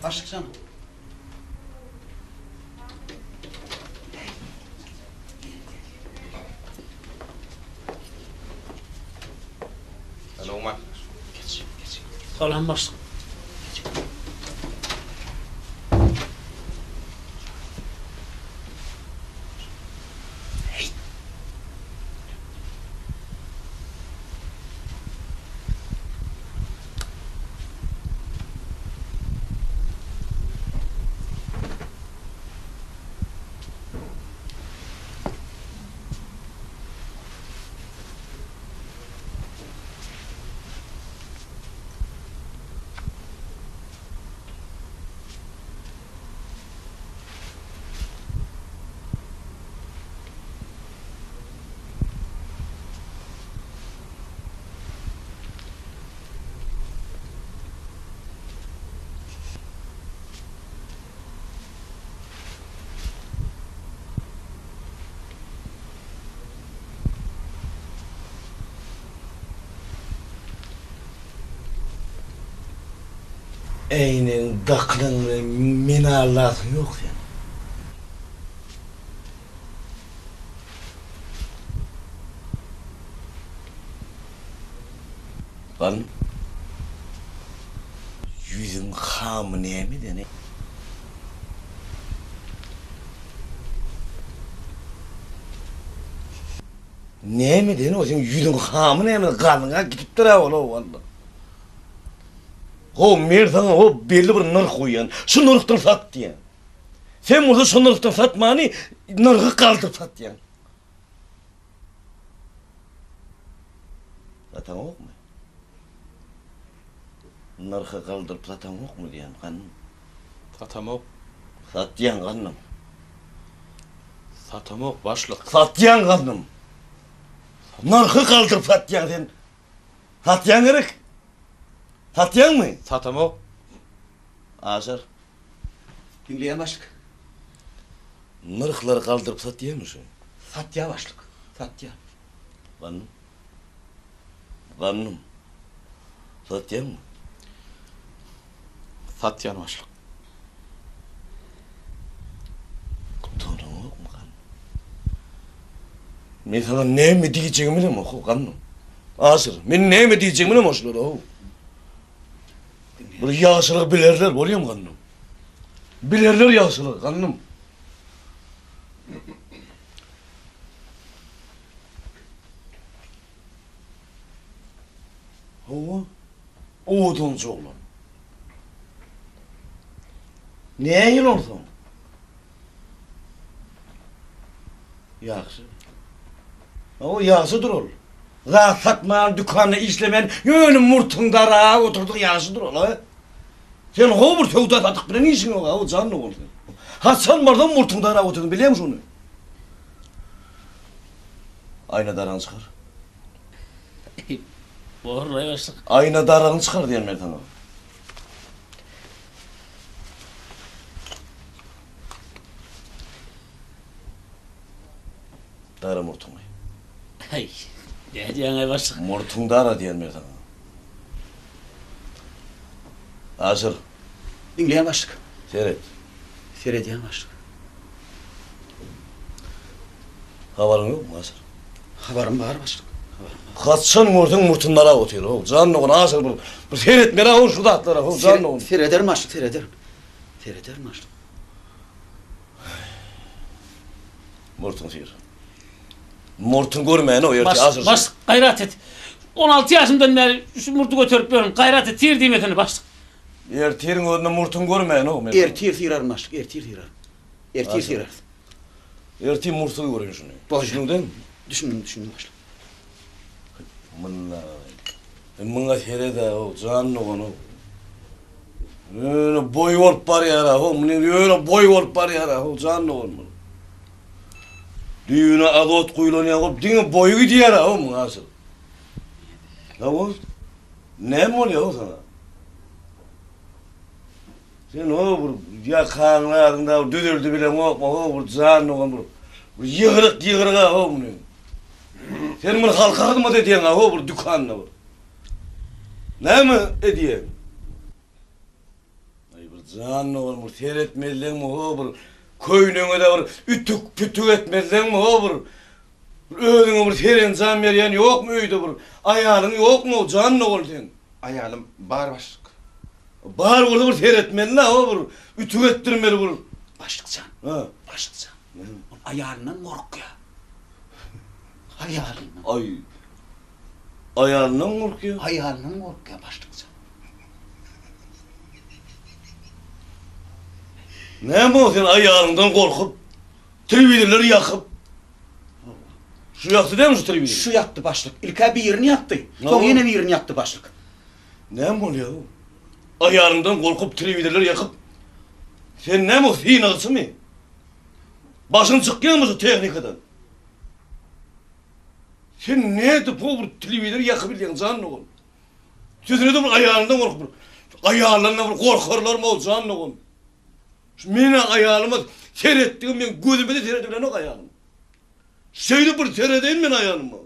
Başlyk jan. Salowman. Geç, geç. Salam başlyk. Geç. Äýnegiň dakynyň bilen meni aldasyň ýok seniň. Lan, ýüzüň hamy nämeden-eý? Nämeden o seň ýüzüň hamy nämeden galyňa gidipdir-ä ol-ow walla. How, men saňa ho belli bir nyrh goýýan. Şu nyrhdan sat diýýän. Sen bolsa şu nyrhdan satmany nyrhy galdyryp satýaň. Sataňokmy? Nyrhy galdyryp sataňokmy diýýän, ganym. Satamok. Satýaň, ganym. Satamok, başlyk. Satýaň, ganym. Nyrhy galdyryp satýaň sen. Satýaň gerek? Satýaňmy? Satamok. Aşyr. Diňleýän başlyk. Nyrhlary galdyryp satýamy şu? Satýa başlyk, satýa. Gannym. Gannym. Satýaňmy? Satýan başlyk. Utanaňokmy gannym? Men saňa näme diýjegimi bilemok, gannym. Aşyr, men näme diýjegimi bilemok şulara, how. Bir ýagşylygy bilerler, bolýamy gannym? Bilerler ýagşylygy, gannym. Hawa, owadanjy oglan. Nähili onsoň? Ýagşy. Hawa, ýagşydyr ol. Zat satman, dükanda işlemän, ýöne murtuň darap oturdygy ýagşydyr ol, a? Sen ho bir söwda-satyk bilen işiň ýok-a, o janly bol sen. Haçan barsaň murtuň darap otyrsyň, bilýäňmi şony? Aýna daragyňy çykar. Borlaý başlyk. Aýna daragyňy çykar diýen men saňa. Dara murtuňy. Aý, nädýäň-aý başlyk? Murtuňy dara diýen men saňa. Aşyr. Diňleýän başlyk. Seret. Seredýän başlyk. Habaryň ýokmy, Aşyr? Habarym bar başlyk. Habarym bar. Haçan görseň murtuny darap otyr, how, jan dogan, Aşyr bir, bir seretmeli-how şu zatlara, how, jan dogan. Serederin başlyk, serederin. Serederin başlyk. Murtuňy syr. Murtuny görmäni o ertir Başlyk, başlyk, gaýrat et. 16 ýaşymdan bäri şu murty göterip ýörün. Gaýrat et, syr diýmesene, başlyk. Ertiriň özünde murtuňy görmäni o men. Ertir syraryn, başlyk, ertir syraryn. Ertir syrarys. Ertir murtsuz göreýin şuny. Düşündiňmi? Düşündim, düşündim, başlyk. Munda, muňa sered-ä, jan dogan-ow. Ýöne boý bolup barýar-a, how, muny ýöne boý bolup barýar-a, how, jan dogan muny. Düýbüne azot guýlan ýaly bolup, diňe boýy gidýär-a, how, muň asyl. Hawa, näme bolýar, how, saňa? Sen, how, bir ýakaňy adyňda bir düzeldi bileňokmy, how, bir jan dogan bir, bir ýygryk-ýygryk-a, how, muny. Sen bir halka hyzmat edýäň-a, how, bir dükanda bir. Näme edýäň? Aý bir. Jan dogan bir seretmezleňmi ho bir köýneňe-de bir ütük-pütük etmezleňmi ho bir özüňe bir serenjam berýän ýokmy öýde bir aýalyň ýokmy ho jan dogan seň? Aýalym bar başlyk. Bar bolsa bir seretmeli-la ho bir ütük etdirmeli bir. Başlyk jan. Ha. Başlyk jan. Ol aýalyndan gorkýa. Aýalyndan. Aý. Aýalyndan gorkýa? Aýalyndan gorkýa başlyk jan. Näme o sen aýalyňdan gorkup, telewizorlary ýakyp. Şu ýakdy dälmi şu telewizor? Şu ýakdy başlyk. Ilk-ä birini ýakdy. Soň ýene birini ýakdy başlyk. Näme bolýa o? Aýalyňdan gorkup telewizorlary ýakyp. Sen näme o synagçymy? Başyň çykýarmy şu tehnikadan? Sen nädip o bir telewizory ýakybilýäň jan dogan? Sözüne-de bir aýalyndan gorkup bir aýallaryndan bir gorkarlarmy o jan dogan? Şu men aýalyma seretdigim men gözüme-de seredibilenok aýalym. Şeýle bir seredeýin men aýalyma.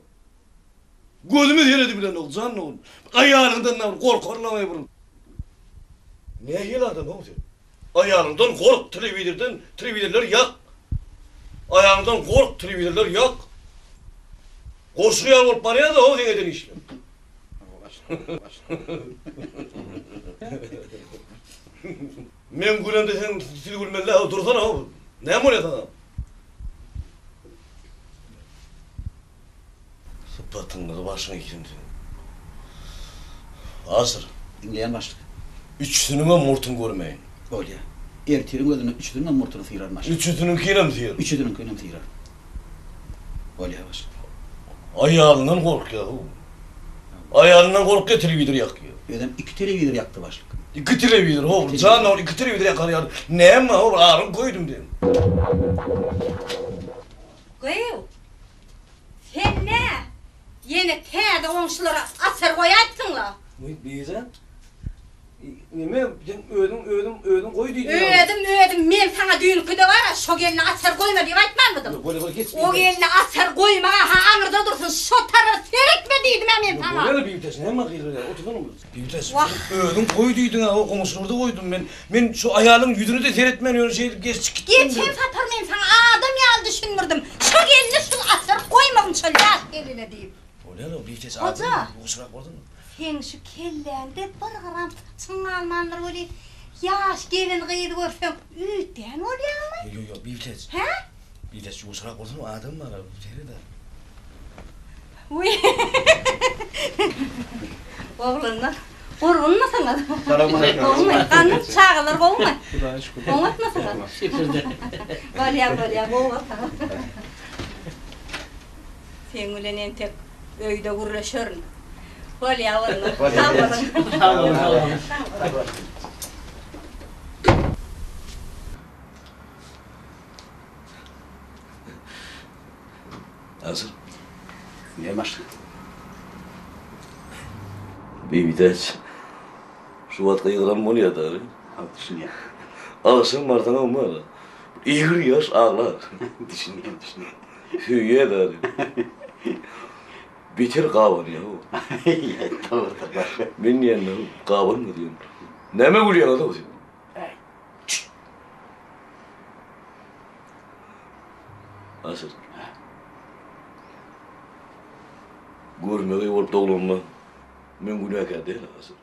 Gözüme seredibilenok jan dogan. Aýalyňdan da bir gorkarlarmy bir. Nähili adam-ow sen? Aýalyňdan gork telewizordan telewizorlary ýak. Aýalyňdan gork telewizorlary ýak. Goşgy ýaly bolup barýar-da ho seň eden işleň. Men gülemde sen siz gülmeli-dä dursana ho. Näme bolýar saňa? Sypatyňyzy başyňa iýsin seniň. Aşyr. Diňleýän başlyk. Üçüsiniňem murtuny görmäýin. Bolýa. Ertiriň özünde üçüsiniňem murtuny syraryn başlyk. Üçüsiniňkinem syr. Üçüsiniňkinem syraryn. Bolýa başlyk. Aýalyndan gorkýa how. Aýalyndan gorkýa telewizor ýakýa. Özem iki telewizor ýakdy başlyk. Iki telewizor how jan ol iki telewizor ýakar ýaly näme how aryň köýdüm seň. Gyýw. Sen nä, ýene täze goňşulara açar goýaýypsyň-la? Wiý, bijan. Neme, sen özüň, özüň, özüň goý diýdiň. Özüm, özüm, men saňa düýnki-de bar-a, şo gelne açar goýma diýip aýtmanmydym? Ýok, bolýa, bolýa, geç. O gelne açar goýmaga-ha aňyrda dursun, şo taraba seretme diýdim-ä men saňa. Bolýa-la, Bibitäç, näme gygyrýaň, otursana bir. Bibitäç, özüň goý diýdiň-ä, o goňşularda goýdum men. Men şu aýalyň ýüzüne-de seretmän ýöne şeýdip geçip gitdim. Geçen sapar men saňa adam ýaly düşündirdim. Şo gelne şul açar goýmagyn şol ýaş geline diýip. Bolýa-la, Bibitäç, Hoja. ýuwaşrak bolsana. Seň şu kelläňde bir gram saçyň galmandyr welin, ýaş gelin gyzy görseň üýtgän bolýaňmy? Ýok, ýok, Bibitäç. Hä? Bitäç ýuwaşrak bolsana, adam bar-a, seret-ä. Wiý. Oglanlar, gurgunmysyňyz? Salowmaleýkim. Gowumy? Gandym, çagalar gowumy? Hudaýa şükür. Oňatmysyňyz? Şükür-de. Bolýa, bolýa, gowy bolsaňyz. Seň bilen entek öýde gürleşerin. Bolýa onda. Sag boluň. Sag boluň, sag boluň. Sag boluň. Asyl. Näme başlyk? Bibitäç, şu wagt gygyran bolýa dary. Haw, düşünýän. Agşam barsaňam bar. Igir ýaş aglar. Düşünýän, düşünýän. Söýýä dary. Beter gabanýa how. Dogrudyr başlyk. Men diýende gabanma diýen. Nämä gülýäňiz-ow siz? Äý, çüt. Asyl. Görmegeý bolup doglanma men günäkär däl Asyl.